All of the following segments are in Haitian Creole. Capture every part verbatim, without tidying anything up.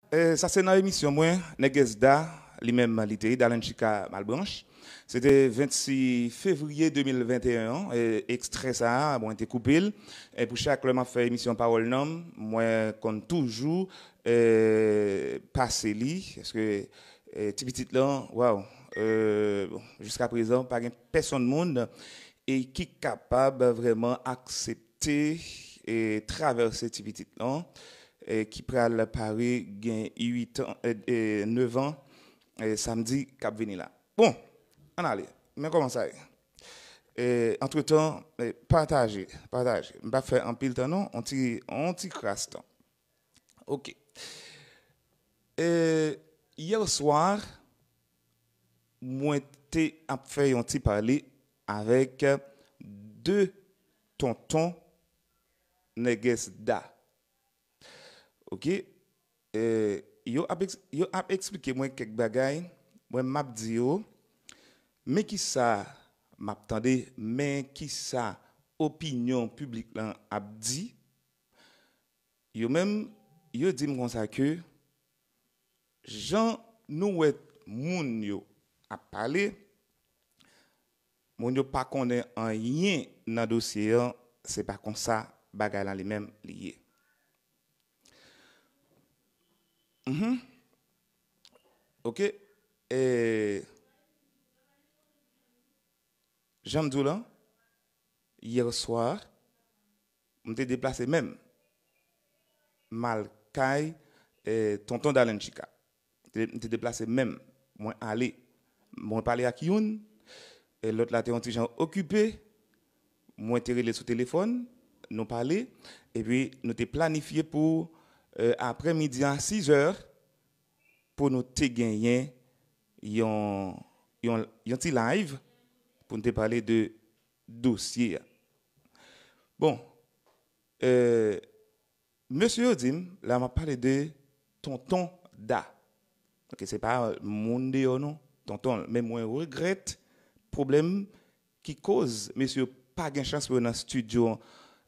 E, sa se nan emisyon mwen, Nègès Da, li menm li te ye, Dalen Chika Malbranch. Se te vennsis fevriye de mil venteyen an, e, ekstrè sa a, mwen te koupe l. E pou chak lè m ap fè emisyon Pawòl Nanm, mwen konn toujou, e, pase li, paske, e, ti pitit lan, waw, e, bon, jiska prezan, pa gen pèsonn moun e ki kapab vrèman aksepte e travèse ti pitit lan, e ki pral pare gen uit an, e, e, nèf an, e, samdi k ap vini la. Bon, ann ale. Men kòman sa ye. E, antretan, e, pataje, pataje. M p ap fè anpil tan non, on ti, on ti kras tan. Ok. E, yè swa, mwen te ap fè yon ti pale avèk de tonton Nègès Da. Ok? E, yo ap, eks- yo ap eksplike mwen kèk bagay, mwen m ap di yo, men kisa m ap tande, men kisa opinyon piblik lan ap di. Yo menm, yo di m konsa ke jan nou wè moun yo ap pale, moun yo pa konnen anyen nan dosye an, se pa konsa bagay lan li menm li ye. Mhm. Ok. E, jan m di w lan, yè swa, m te deplase menm. M al kay, e, tonton Dalen Chika. M te, m te deplase menm. Mwen ale. Mwen pale ak youn, e lòt la te yon ti jan okipe. Mwen te rele sou telefòn, nou pale, epi nou te planifye pou, e, aprèmidi a sizè, pou nou te genyen yon, yon, yon ti live pou n te pale de dosye a. Bon, e, mesye yo di m, la m ap pale de Tonton Da. Ok, se pa moun deyò non, tonton. Men mwen regrèt pwoblèm ki koz mesye yo pa gen chans pou yo nan estidyo,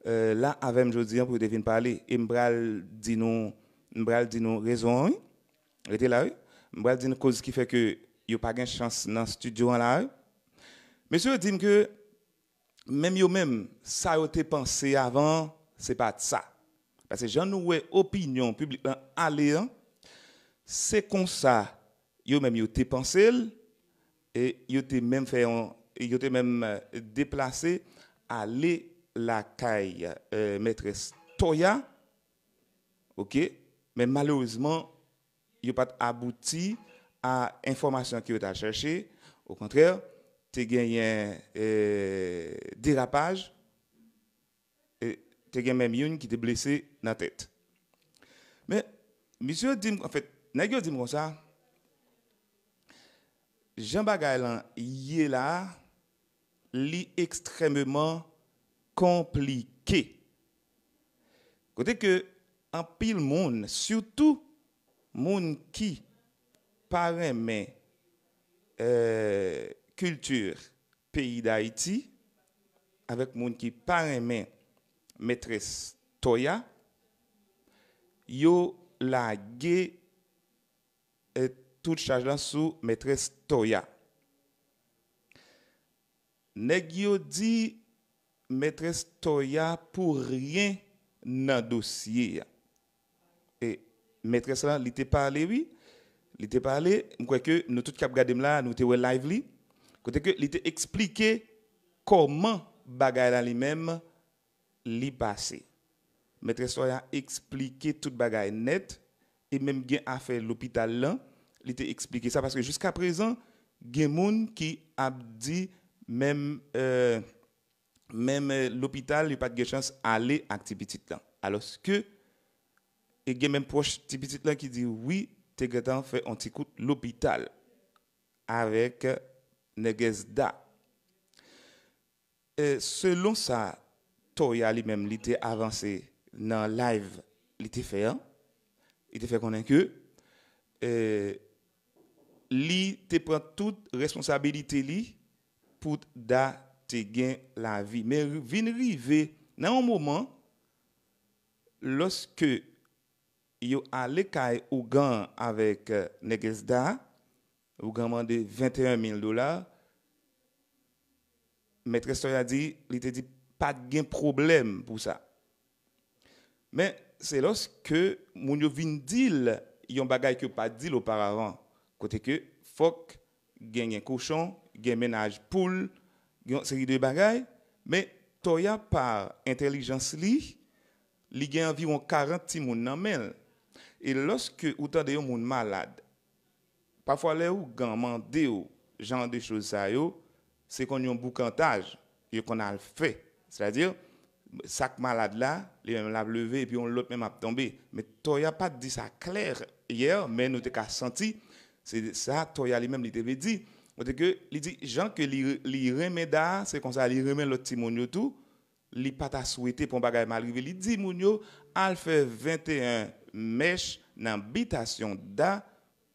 e, la avè m jodi an pou yo te vin pale. E m pral di nou, m pral di nou rezon an, wi. Rete la, wi. M pral di nou koz ki fè ke yo pa gen chans nan estidyo an la, wi. Mesye yo di m ke menm yo menm, sa yo te panse avan, se pa t sa. Paske jan nou wè opinyon piblik lan ale an, se konsa yo menm yo te panse l, e yo te menm fè yon, yo te menm, e, deplase ale lakay, e, mètrès Toya, ok, men malerezman, yo pa t abouti a enfòmasyon ke yo t al chèche. Okontrè, te genyen, e, derapaj, e te gen menm youn ki te blese nan tèt. Men, misye yo di m, anfèt, nèg yo di m konsa, jan bagay lan ye la a, li ekstrèmeman konplike. Kote ke anpil moun, sitou moun ki pa renmen, e, kilti peyi Dayiti, avèk moun ki pa renmen mètrès Toya, yo lage, e, tout chaj lan sou mètrès Toya. Nèg yo di mètrès Toya pou ryen nan dosye a. E mètrès lan, li te pale, wi. Li te pale, m kwè ke nou tout k ap gade m la, nou te wè live li. Kote ke li te eksplike kòman bagay la li menm, li pase. Mètrès Toya eksplike tout bagay nèt, e menm gen afè lopital lan, li te eksplike sa, paske jiska prezan, gen moun ki ap di menm, e, menm, e, lopital, li pa t gen chans ale ak ti pitit lan. Alòske, e gen menm pwòch ti pitit lan ki di wi, te gentan fè on ti kout lopital avèk Nègès Da. E, selon sa Toya li menm li te avanse nan live li te fè an, li te fè konnen ke, e, li te pran tout responsabilite li pou Da te gen lavi. Men vin rive nan yon moman, lòske yo ale kay ougan avèk nèg SDA. Ougan mande venteyen mil dola. Mètrès Toya di, li te di pa t gen pwoblèm pou sa. Men se lòske moun yo vin di l yon bagay ke yo pa t di l oparavan, kote ke fòk genyen kochon, gen mennaj poul, gen yon seri de bagay, men Toya pa entèlijans li, li gen anviwon karant timoun nan men l. E lòske ou tande yon moun malad, pafwa lè ougan mande w jan de choz sa yo, se konn yon boukantaj yo konn al fè. Sètadi, sa k malad la, li menm l ap leve epi yon lòt menm ap tonbe. Men Toya pa t di sa klè yè, men nou te ka santi se sa Toya li menm li te vle di. Kote ke li di jan ke li, li renmen Da, se konsa li renmen lòt timoun yo tou. Li pa ta swete pou yon bagay mal rive. Li di moun yo al fè venteyen mèch nan bitasyon Da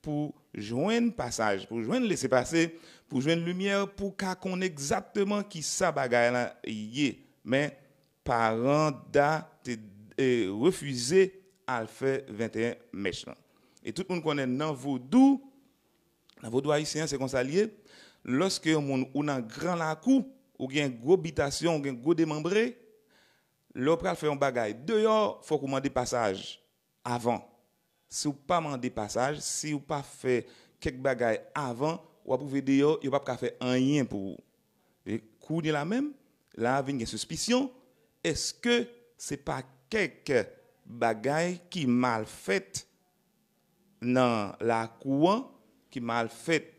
pou jwenn pasaj, pou jwenn lesepase, pou jwenn limyè, pou ka konn egzakteman kisa bagay la ye. Men paran Da te e, refize al fè venteyen mèch lan. E tout moun konnen nan vodou, nan vodou ayisyen an, se konsa l ye. Lòske yon moun ou nan gran lakou, ou gen gwo bitasyon, ou gen gwo demanbre, lè w pral fè yon bagay deyò, fòk ou mande pasaj avan. Si w pa mande pasaj, si w pa fè kèk bagay avan, w ap rive deyò, yo p ap ka fè anyen pou ou. E kounye la menm, la vin gen sispisyon, èske se pa kèk bagay ki mal fèt nan lakou an, ki mal fèt,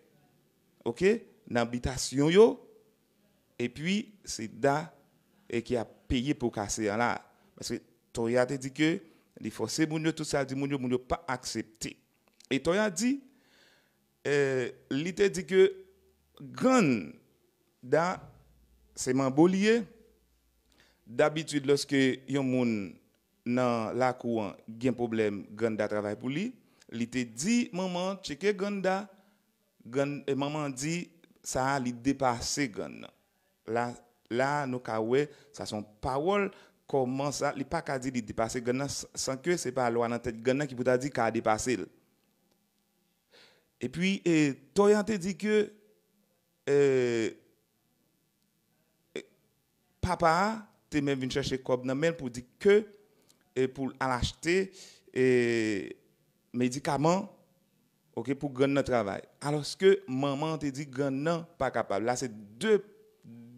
oke, nan bitasyon yo, epi se Da e ki ap peye po kase an la. Paske Toya te di ke li fòse moun yo, tout sa l di moun yo, moun yo pa aksepte. E Toya di, eh, li te di ke grann Da se manbo li ye. Dabitid, lòske yon moun nan lakou an gen pwoblèm, grann Da travay pou li. Li te di manman an tcheke grann Da. Grann, e manman an di sa a, li depase grann nan. La, la nou ka wè, sa se yon pawòl, kòman sa, li pa ka di li depase grann nan san, san ke se pa lwa nan tèt grann nan ki pou ta di ka depase l. Epi, e, Toya te di ke, e, e, papa a te menm vin chèche kòb nan men l pou di ke, e, pou l al achte, e, medikaman, oke, pou grann nan travay. Alòske manman an te di grann nan pa kapab. La se de,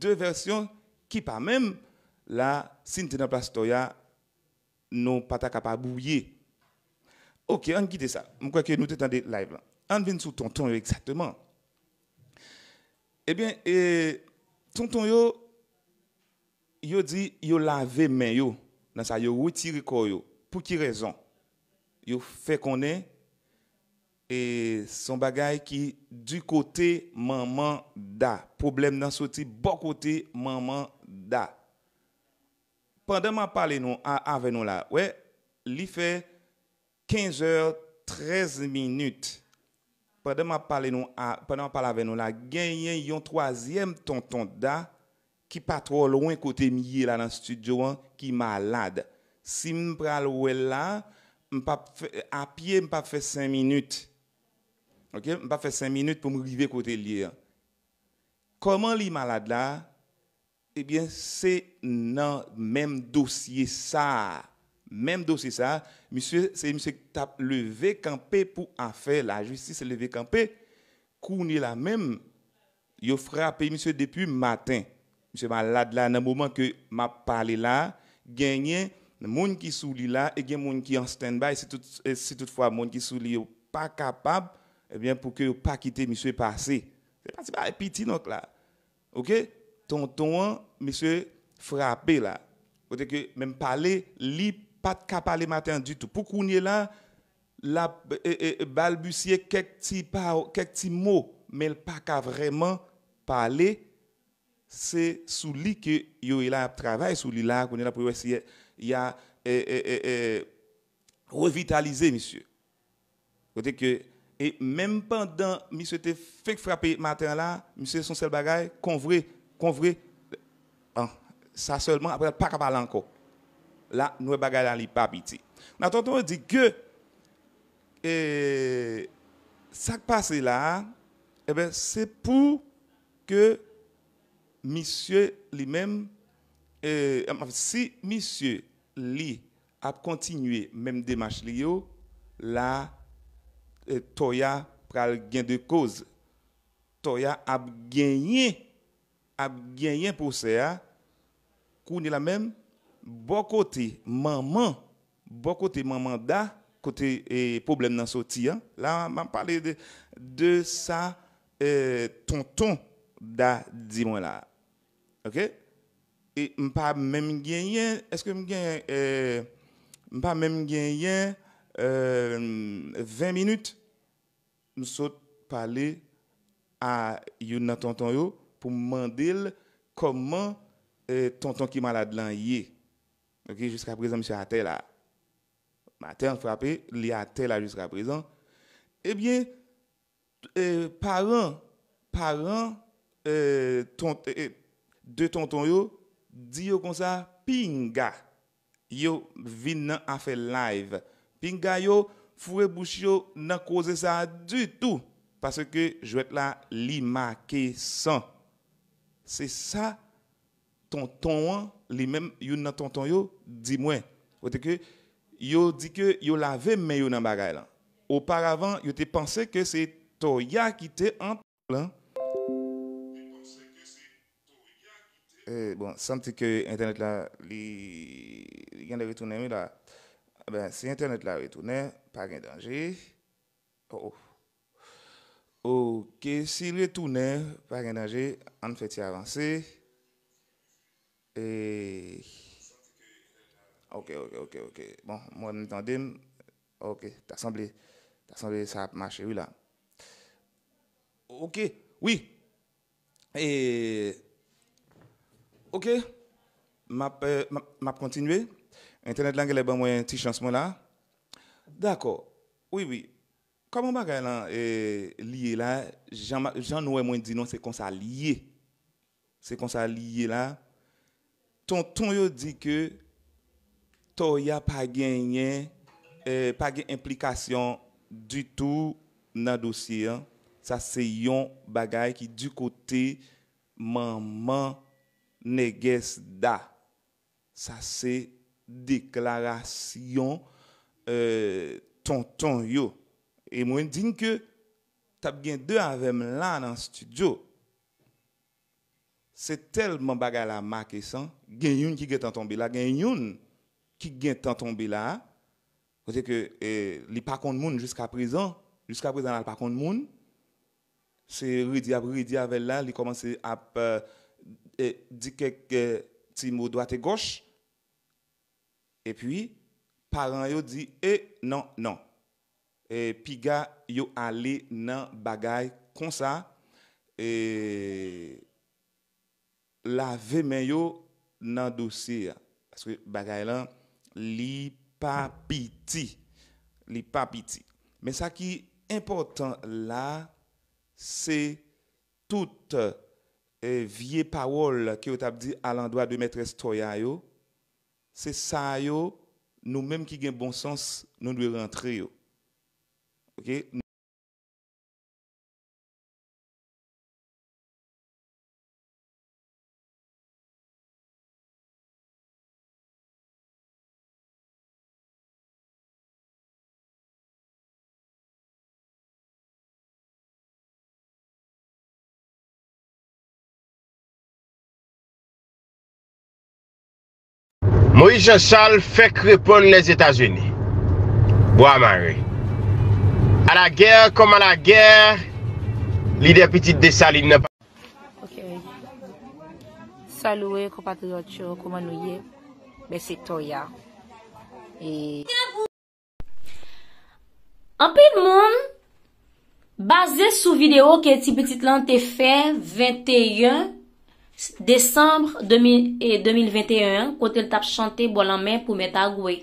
de vèsyon ki pa menm. La, si n te nan plas Toya, nou pa ta ka pa bwouye. Oke, ann kite sa. M kwè ke nou te tande live lan. Ann vin sou tonton yo egzakteman. Ebyen, e, tonton yo, yo di yo lave men yo nan sa, yo retire kò yo. Pou ki rezon? Yo fè konnen, e, se yon bagay ki di kote manman Da. Pwoblèm nan soti bò kote manman Da. Pandan m ap pale nou, a, avè nou la, wè, li fè kenz è trèz minit. Pandan m ap pale nou, a, pandan m ap pale avè nou la, genyen yon twazyèm tonton Da ki pa twò lwen kote m ye la nan estidyo an, ki malad. Si m pral wè l la, m p ap fè, a pye, m p ap fè senk minit. Oke? M p ap fè senk minit pou m rive kote l ye an. Kòman li malad la? Ebyen, se nan menm dosye sa a. Menm dosye sa a, misye, se misye ki t ap leve kanpe pou afè lajistis leve kanpe. Kounye la menm, yo frape misye depi maten. Misye malad la, nan moman ke m ap pale la, genyen moun ki sou li la e gen moun ki an standby. Si tout, e si toutfwa moun ki sou li yo pa kapab, ebyen, pou ke yo pa kite misye pase. Se pa ti bagay piti non la. Oke? Tonton an, misye frape la. Kote ke menm pale, li pa t ka pale maten an ditou. Pou kounye la, l ap, e, e, e, balbisye kèk ti pa, kèk ti mo, men l pa ka vrèman pale. Se sou li ke yo ye la, y ap travay sou li la, kounye la pou yo wè si y a, e, e, e, e, revitalize misye. Kote ke, e menm pandan misye te fenk frape maten an la, misye se yon sèl bagay, konvre, konvre. An, sa sèlman, apre l pa ka pale ankò. La, nou wè bagay la, li pa piti. Nan tonton yo di ke e, sa k pase la a, enben, se pou ke misye li menm, e, si misye li ap kontinye menm demach li yo, la, e, Toya pral gen de koz. Toya ap genyen, ap genyen pwosè a. Kounye la menm, bò kote manman, bò kote manman Da, kote, e, pwoblèm nan soti an. La, m ap pale de, de sa, e, tonton Da di mwen la. Oke? E m pa menm genyen, èske m genyen, e, m pa menm genyen, e, ven minit. M sot pale a youn nan tonton yo pou m mande l kòman, e, tonton ki malad lan ye. Oke, jiska prezan, misye atè la. Atè an frape, li atè la jiska prezan. Ebyen, e, paran, paran, e, ton-, e, e, de tonton yo di yo konsa, pinga yo vin nan afè live. Pinga yo foure bouch yo nan koze sa a ditou, paske jwèt la, li make san. Se sa tonton an, li menm, youn nan tonton yo, di mwen. Kote ke yo di ke yo lave men yo nan bagay lan. Oparavan, yo te panse ke se Toya ki te an lan. E, bon, santi ke entènèt la, li, li genlè retounen, wi, la. Ben, si entènèt la retounen, pa gen danje. Oh, oh. Oke, si l retounen, pa gen danje, ann fè ti avanse. E, oke, oke, oke, oke. Bon, mwen, m tande m. Oke, ta sanble, ta sanble sa ap mache, wi, la. Oke, wi. E, oke, m ap, e, m ap, m ap kontinye. Entènèt la genlè ban mwen ti chans mwen la. Dakò. Wi, wi. Kòman bagay lan, e, li ye la, jan ma-, jan nou wè mwen di nou, se konsa li ye. Se konsa li ye la. Tonton yo di ke Toya pa genyen, e, pa gen enplikasyon ditou nan dosye an. Sa se yon bagay ki di kote manman nègès Da. Sa se deklarasyon, e, tonton yo. E mwen di n ke t ap gen de avè m la nan estidyo. Se tèlman bagay la make san, gen youn ki gentan tonbe la, gen youn ki gentan tonbe la, kote ke, e, li pa konn moun jiska prezan, jiska prezan la, li pa konn moun. Se redi ap redi avè l la, li kòmanse ap, e, e, di kèk, e, ti mo dwat e gòch. Epi, paran yo di, e, non, non. E, piga yo ale nan bagay konsa, e, lave men yo nan dosye a. Paske bagay lan, li pa piti. Li pa piti. Men sa ki enpòtan la, se tout, e, vye pawòl ke yo t ap di alandwa de mètrès Toya yo, se sa yo, nou menm ki gen bon sans, nou dwe rantre yo. Oke? Moïse Jean Charles fèk reponn Lèzetazini. Bwa mare. À la guerre comme à la guerre, lidè pitit Desalin nan. Ok. Salut, konpatriyòt yo, kòman nou ye? Ben, se Toya. E anpil moun, baze sou videyo ke ti pitit lan te fè venteyen desanm de mil, e, de mil venteyen an, kote l t ap chante bò lanmè pou Mèt Agwe.